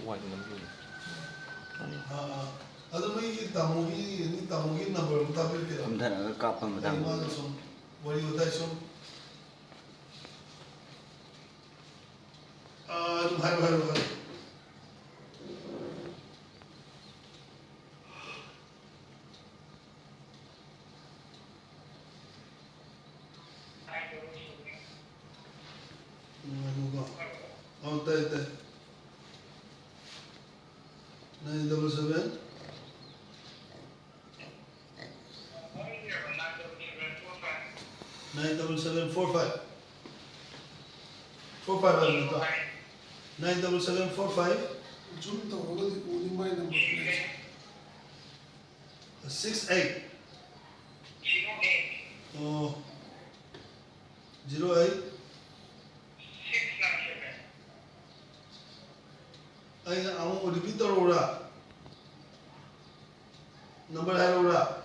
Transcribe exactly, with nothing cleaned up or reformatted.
ꯑꯥ, ꯑꯥ꯫ ꯑꯗꯣ ꯃꯣꯏꯒꯤ ꯇꯥꯃꯣꯒꯤ, ꯅꯣꯏ ꯇꯥꯃꯣꯒꯤ ꯅꯝꯕꯔ ꯑꯃ ꯊꯥꯕꯤꯔꯛꯀꯦꯔꯥ? ꯀꯨꯝꯊꯔꯒ ꯀꯥꯞꯄ ꯃꯇꯥꯡ꯫ ꯑꯩ ꯃꯥꯒ ꯁꯨꯝ ꯋꯥꯔꯤ ꯋꯥꯇꯥꯏ ꯁꯨꯝ꯫ ꯑꯥ, ꯑꯗꯨꯝ ꯍꯥꯏꯔꯣ, ꯍꯥꯏꯔꯣ, ꯍꯥꯏꯔꯣ꯫ ꯎꯝ, ꯉꯥꯏꯈꯣꯀꯣ꯫ ꯑꯧ, ꯇꯥꯏ, ꯇꯥꯏ꯫ Nine double seven. Nine double seven four five. Four five ꯍꯥꯏꯕ ꯅꯠꯇ꯭ꯔꯣ? Nine double seven four five꯫ Zoom ꯇꯧꯔꯒꯗꯤ ꯎꯅꯤ ꯃꯥꯏ ꯅꯝꯕꯔ ꯄ꯭ꯂꯦꯠꯁꯦ꯫ Six eight꯫ ꯑꯣ꯫ Zero eight꯫ ꯑꯩꯅ ꯑꯃꯨꯛ repeat ꯇꯧꯔꯛꯎꯔꯥ? ꯅꯝꯕꯔ ꯍꯥꯏꯔꯛꯎꯔꯥ?